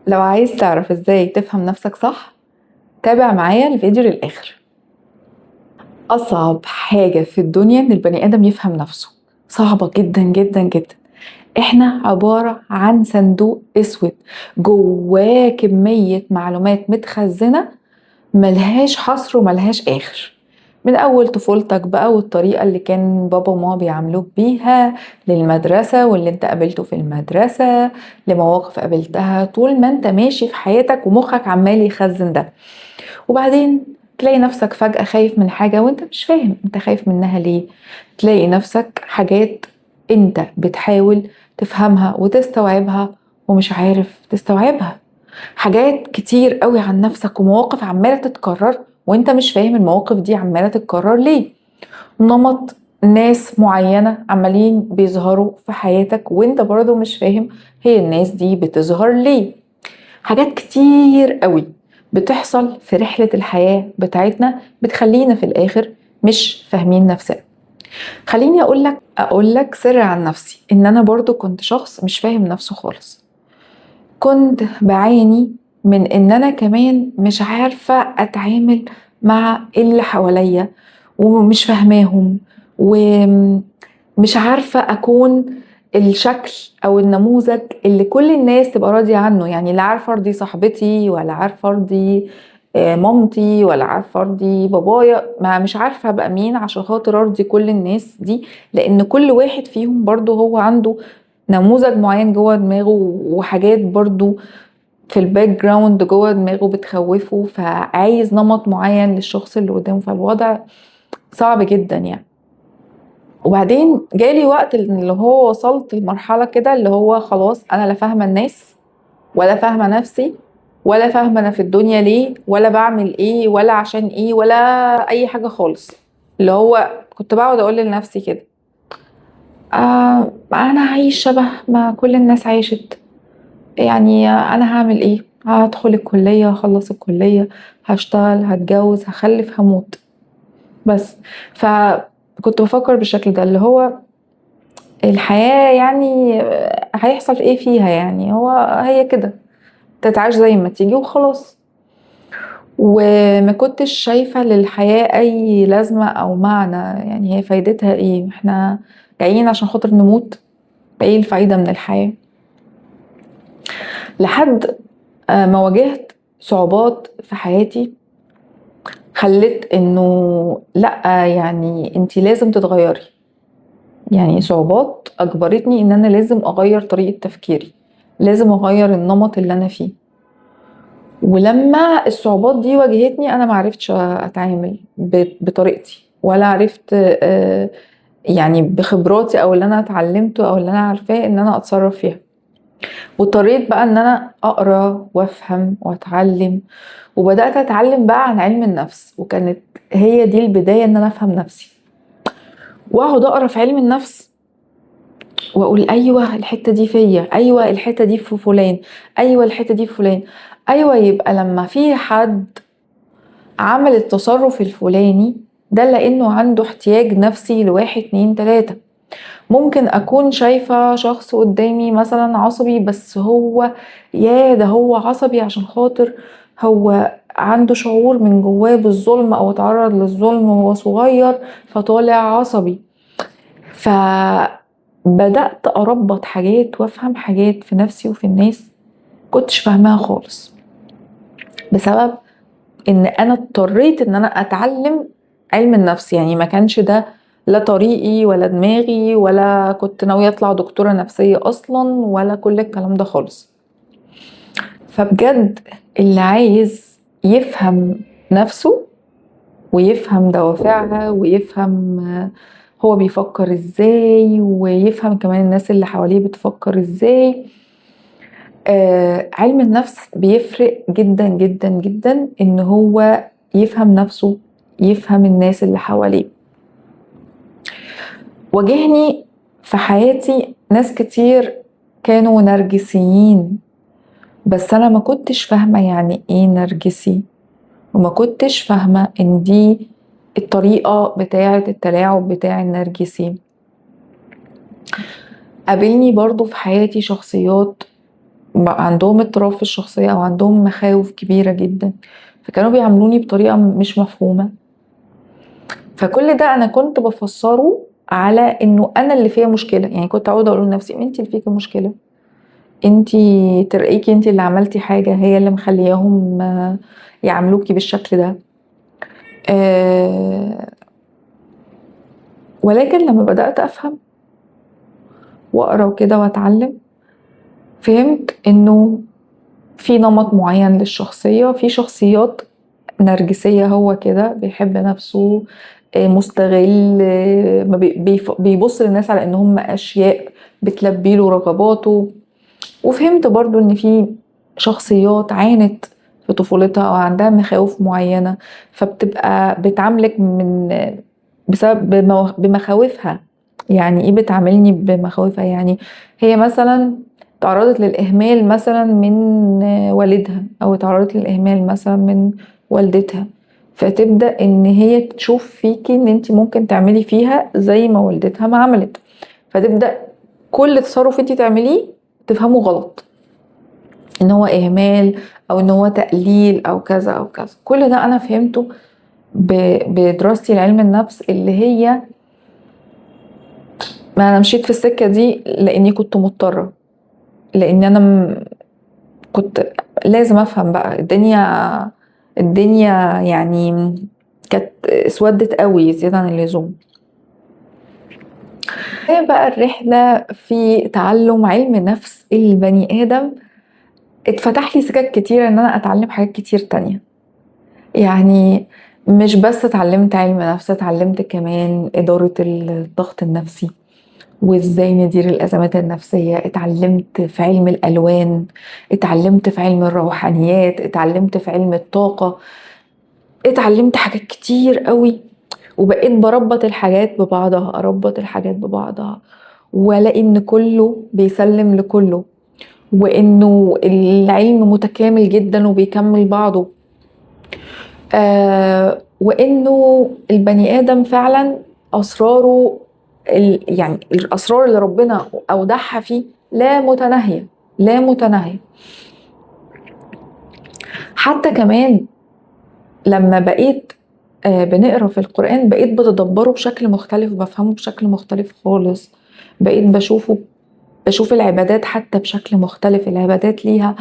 لو عايز تعرف ازاي تفهم نفسك صح، تابع معايا الفيديو للآخر. أصعب حاجة في الدنيا إن البني آدم يفهم نفسه، صعبة جدا جدا جدا. احنا عبارة عن صندوق اسود جواه كمية معلومات متخزنة ملهاش حصر وملهاش آخر، من أول طفولتك بقى والطريقة اللي كان بابا وماما بيعاملوك بيها، للمدرسة واللي انت قابلته في المدرسة، لمواقف قابلتها طول ما انت ماشي في حياتك ومخك عمال يخزن ده. وبعدين تلاقي نفسك فجأة خايف من حاجة وانت مش فاهم انت خايف منها ليه. تلاقي نفسك حاجات انت بتحاول تفهمها وتستوعبها ومش عارف تستوعبها، حاجات كتير قوي عن نفسك ومواقف عمالة تتكرر وانت مش فاهم المواقف دي عمالة تتكرر ليه. نمط ناس معينة عمالين بيظهروا في حياتك وانت برضو مش فاهم هي الناس دي بتظهر ليه. حاجات كتير قوي بتحصل في رحلة الحياة بتاعتنا بتخلينا في الآخر مش فاهمين نفسنا. خليني أقول لك سر عن نفسي، إن أنا برضو كنت شخص مش فاهم نفسه خالص. كنت بعاني من إن أنا كمان مش عارفة أتعامل مع اللي حواليا ومش فاهماهم، ومش عارفة أكون الشكل أو النموذج اللي كل الناس تبقى راضية عنه. يعني لا عارفة أرضي صاحبتي، ولا عارفة أرضي مامتي، ولا عارفة أرضي بابايا، ما مش عارفة أبقى مين عشان خاطر أرضي كل الناس دي، لأن كل واحد فيهم برضو هو عنده نموذج معين جوه دماغه وحاجات برضو في ال background جوه دماغه بتخوفه، فعايز نمط معين للشخص اللي قدامه، فالوضع صعب جدا يعني. وبعدين جالي وقت اللي هو وصلت لمرحلة كده اللي هو خلاص أنا لا فاهمة الناس ولا فاهمة نفسي ولا فاهمة أنا في الدنيا ليه ولا بعمل إيه ولا عشان إيه ولا أي حاجة خالص. اللي هو كنت بقعد أقول لنفسي كده، أنا عايش شبه ما كل الناس عاشت، يعني أنا هعمل إيه؟ هدخل الكلية، هخلص الكلية، هشتغل، هتجوز، هخلف، هموت بس. فكنت بفكر بالشكل ده اللي هو الحياة يعني هيحصل ايه فيها، يعني هو هي كده تتعاش زي ما تيجي وخلاص. وما كنتش شايفة للحياة أي لازمة أو معنى، يعني هي فايدتها ايه؟ احنا جايين عشان خاطر نموت، ايه الفايدة من الحياة؟ لحد ما واجهت صعوبات في حياتي خلت انه لا، يعني انتي لازم تتغيري. يعني صعوبات اجبرتني ان انا لازم اغير طريقة تفكيري، لازم اغير النمط اللي انا فيه. ولما الصعوبات دي واجهتني انا معرفتش اتعامل بطريقتي، ولا عرفت يعني بخبراتي او اللي انا اتعلمته او اللي انا عارفاه ان انا اتصرف فيها. واضطريت بقى ان انا اقرا وافهم واتعلم، وبدات اتعلم بقى عن علم النفس، وكانت هي دي البدايه ان انا افهم نفسي. واقعد اقرا في علم النفس واقول ايوه الحته دي فيا، ايوه الحته دي في فلان، ايوه الحته دي في فلان، ايوه يبقى لما في حد عمل التصرف الفلاني ده لانه عنده احتياج نفسي لواحد اتنين تلاته. ممكن اكون شايفة شخص قدامي مثلا عصبي، بس هو يا ده هو عصبي عشان خاطر هو عنده شعور من جواه بالظلم او اتعرض للظلم وهو صغير فطالع عصبي. فبدأت اربط حاجات وافهم حاجات في نفسي وفي الناس كنتش فاهماها خالص، بسبب ان انا اضطريت ان انا اتعلم علم النفس. يعني ما كانش ده لا طريقي ولا دماغي، ولا كنت ناوية اطلع دكتورة نفسية اصلا ولا كل الكلام ده خالص. فبجد اللي عايز يفهم نفسه ويفهم دوافعها ويفهم هو بيفكر ازاي ويفهم كمان الناس اللي حواليه بتفكر ازاي، علم النفس بيفرق جدا جدا جدا ان هو يفهم نفسه، يفهم الناس اللي حواليه. واجهني في حياتي ناس كتير كانوا نرجسيين، بس أنا ما كنتش فاهمة يعني إيه نرجسي، وما كنتش فاهمة إن دي الطريقة بتاعة التلاعب بتاع النرجسي. قابلني برضو في حياتي شخصيات عندهم اضطراب في الشخصية أو عندهم مخاوف كبيرة جدا، فكانوا بيعاملوني بطريقة مش مفهومة. فكل ده أنا كنت بفسره على إنه أنا اللي فيها مشكلة، يعني كنت أقعد أقول لنفسي أنت اللي فيكي مشكلة، أنت ترقيكي، أنت اللي عملتي حاجة هي اللي مخلياهم يعاملوكي بالشكل ده. ولكن لما بدأت أفهم وأقرأ وكده وأتعلم، فهمت إنه في نمط معين للشخصية، في شخصيات نرجسية هو كده بيحب نفسه، مستغل، بيبص للناس على إن هم أشياء بتلبي له رغباته. وفهمت برضو إن في شخصيات عانت في طفولتها أو عندها مخاوف معينة، فبتبقى بتعاملك من بسبب بمخاوفها. يعني إيه بتعاملني بمخاوفها؟ يعني هي مثلا تعرضت للإهمال مثلا من والدها، أو تعرضت للإهمال مثلا من والدتها، فتبدأ إن هي تشوف فيكي إن أنت ممكن تعملي فيها زي ما والدتها ما عملت، فتبدأ كل تصرف أنت تعمليه تفهمه غلط، إن هو إهمال أو إن هو تقليل أو كذا أو كذا. كل ده أنا فهمته بدراستي لعلم النفس، اللي هي ما أنا مشيت في السكة دي لأني كنت مضطرة، لأن أنا كنت لازم أفهم بقى الدنيا يعني كانت اسودت قوي زيادة عن اللزوم. ايه بقى الرحلة في تعلم علم نفس البني آدم؟ اتفتح لي سكك كتيرة ان انا اتعلم حاجات كتير تانية، يعني مش بس اتعلمت علم نفس، اتعلمت كمان إدارة الضغط النفسي وازاي ندير الأزمات النفسية، اتعلمت في علم الألوان، اتعلمت في علم الروحانيات، اتعلمت في علم الطاقة، اتعلمت حاجات كتير قوي، وبقيت بربط الحاجات ببعضها، اربط الحاجات ببعضها، والاقي ان كله بيسلم لكله، وانه العلم متكامل جدا وبيكمل بعضه، وانه البني ادم فعلا اسراره يعني الاسرار اللي ربنا اودعها فيه لا متناهية، لا متناهية. حتى كمان لما بقيت بنقرا في القرآن بقيت بتدبره بشكل مختلف وبفهمه بشكل مختلف خالص، بقيت بشوف العبادات حتى بشكل مختلف. العبادات ليها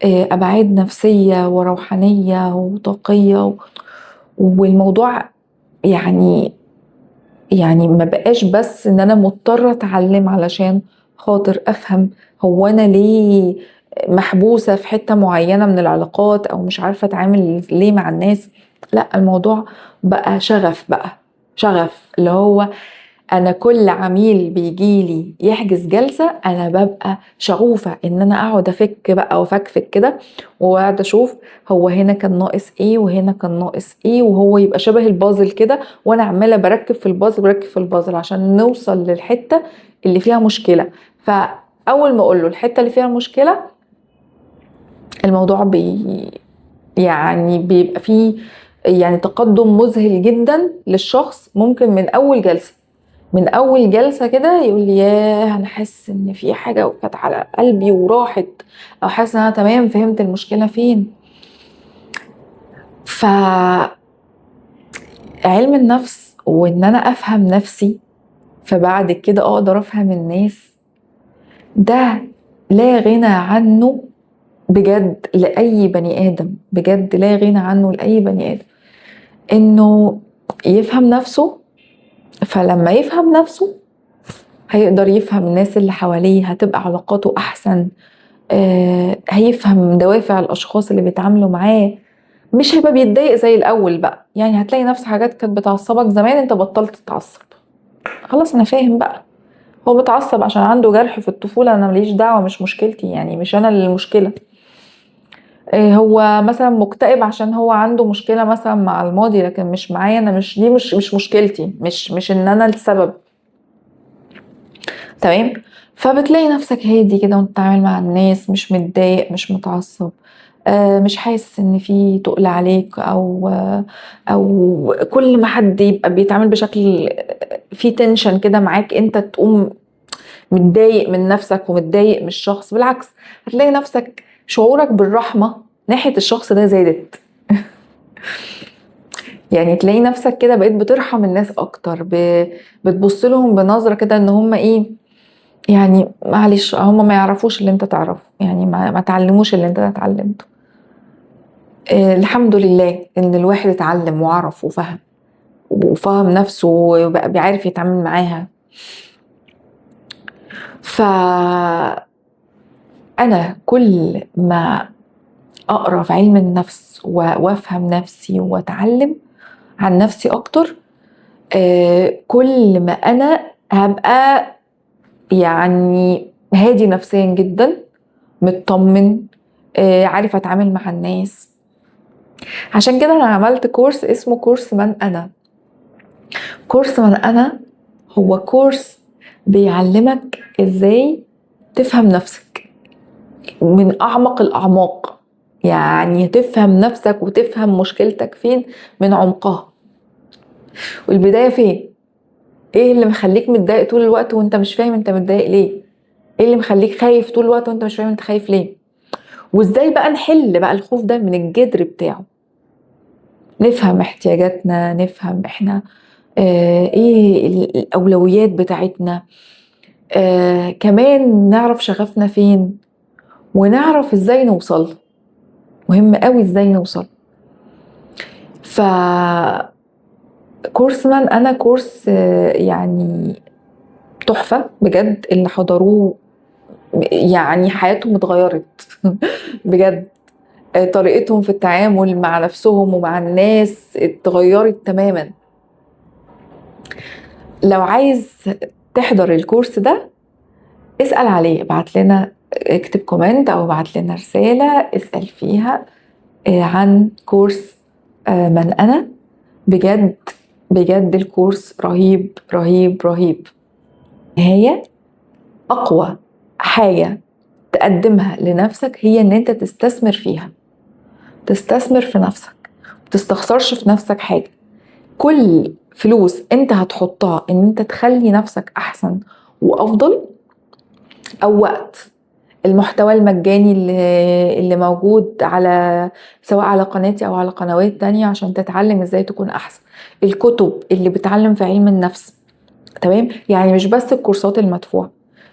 أبعاد نفسية وروحانية وطاقية، والموضوع يعني ما بقاش بس إن أنا مضطرة أتعلم علشان خاطر أفهم هو أنا ليه محبوسة في حتة معينة من العلاقات أو مش عارفة أتعامل ليه مع الناس. لا، الموضوع بقى شغف، بقى شغف اللي هو أنا كل عميل بيجيلي يحجز جلسة أنا ببقى شغوفة إن أنا أقعد أفك بقى وأفكفك كده، وأقعد أشوف هو هنا كان ناقص إيه وهنا كان ناقص إيه، وهو يبقى شبه البازل كده، وأنا عمالة بركب في البازل بركب في البازل عشان نوصل للحتة اللي فيها مشكلة. فأول ما أقول له الحتة اللي فيها مشكلة الموضوع يعني بيبقى فيه يعني تقدم مذهل جدا للشخص. ممكن من أول جلسة، من أول جلسة كده يقول لي ياه أنا حاسس إن في حاجة كانت على قلبي وراحت، أو حاسس إن أنا تمام فهمت المشكلة فين. فعلم النفس وإن أنا أفهم نفسي فبعد كده أقدر أفهم الناس، ده لا غنى عنه بجد لأي بني آدم، بجد لا غنى عنه لأي بني آدم، إنه يفهم نفسه. فلما يفهم نفسه هيقدر يفهم الناس اللي حواليه، هتبقى علاقاته أحسن، هيفهم دوافع الأشخاص اللي بيتعاملوا معاه، مش هيبقى بيتضايق زي الأول بقى. يعني هتلاقي نفس حاجات كانت بتعصبك زمان انت بطلت تتعصب، خلاص أنا فاهم بقى هو متعصب عشان عنده جرح في الطفولة، أنا ماليش دعوة، مش مشكلتي، يعني مش أنا اللي المشكلة. هو مثلا مكتئب عشان هو عنده مشكلة مثلا مع الماضي، لكن مش معايا أنا، مش دي مش مشكلتي، مش إن أنا السبب. تمام؟ فبتلاقي نفسك هادي كده وانت بتتعامل مع الناس، مش متضايق، مش متعصب، مش حاسس ان في تقل عليك، او كل ما حد يبقى بيتعامل بشكل في tension كده معاك انت تقوم متضايق من نفسك ومتضايق من الشخص، بالعكس هتلاقي نفسك شعورك بالرحمة ناحية الشخص ده زادت. يعني تلاقي نفسك كده بقيت بترحم الناس اكتر، بتبص لهم بنظرة كده ان هم ايه، يعني معلش هم ما يعرفوش اللي انت تعرفه، يعني ما تعلموش اللي انت اتعلمته. الحمد لله ان الواحد اتعلم وعرف وفهم نفسه وبقى بيعرف يتعامل معاها. ف انا كل ما اقرا في علم النفس وافهم نفسي واتعلم عن نفسي اكتر، كل ما انا هبقى يعني هادي نفسيا جدا، مطمن، عارف اتعامل مع الناس. عشان كده انا عملت كورس اسمه كورس من انا. كورس من انا هو كورس بيعلمك ازاي تفهم نفسك من اعمق الاعماق، يعني تفهم نفسك وتفهم مشكلتك فين من عمقها، والبداية فين، ايه اللي مخليك متضايق طول الوقت وانت مش فاهم انت متضايق ليه، ايه اللي مخليك خايف طول الوقت وانت مش فاهم انت خايف ليه، وازاي بقى نحل بقى الخوف ده من الجذر بتاعه. نفهم احتياجاتنا، نفهم احنا ايه الاولويات بتاعتنا، كمان نعرف شغفنا فين ونعرف ازاي نوصل. مهم قوي ازاي نوصل. ف كورس من انا كورس يعني تحفة بجد، اللي حضروه يعني حياتهم اتغيرت بجد، طريقتهم في التعامل مع نفسهم ومع الناس اتغيرت تماما. لو عايز تحضر الكورس ده اسأل عليه، ابعت لنا، اكتب comment او ابعت لنا رسالة اسأل فيها عن كورس من انا. بجد بجد الكورس رهيب رهيب رهيب. هي اقوى حاجة تقدمها لنفسك هي ان انت تستثمر فيها، تستثمر في نفسك، ما تستخسرش في نفسك حاجة. كل فلوس انت هتحطها ان انت تخلي نفسك احسن وافضل، او وقت المحتوى المجاني اللي موجود على سواء على قناتي او على قنوات تانية عشان تتعلم ازاي تكون احسن، الكتب اللي بتعلم في علم النفس، تمام؟ يعني مش بس الكورسات المدفوعة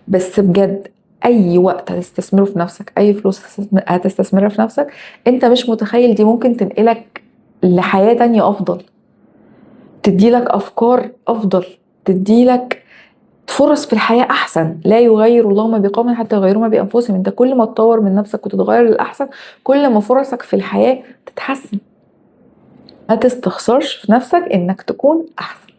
بس، بجد اي وقت هتستثمره في نفسك، اي فلوس هتستثمرها في نفسك، انت مش متخيل دي ممكن تنقلك لحياة تانية افضل، تديلك افكار افضل، تديلك فرص في الحياة أحسن. لا يغير الله ما بقوم حتى يغيروا ما بأنفسهم. أنت كل ما تطور من نفسك وتتغير للأحسن، كل ما فرصك في الحياة تتحسن. ما تستخسرش في نفسك إنك تكون أحسن.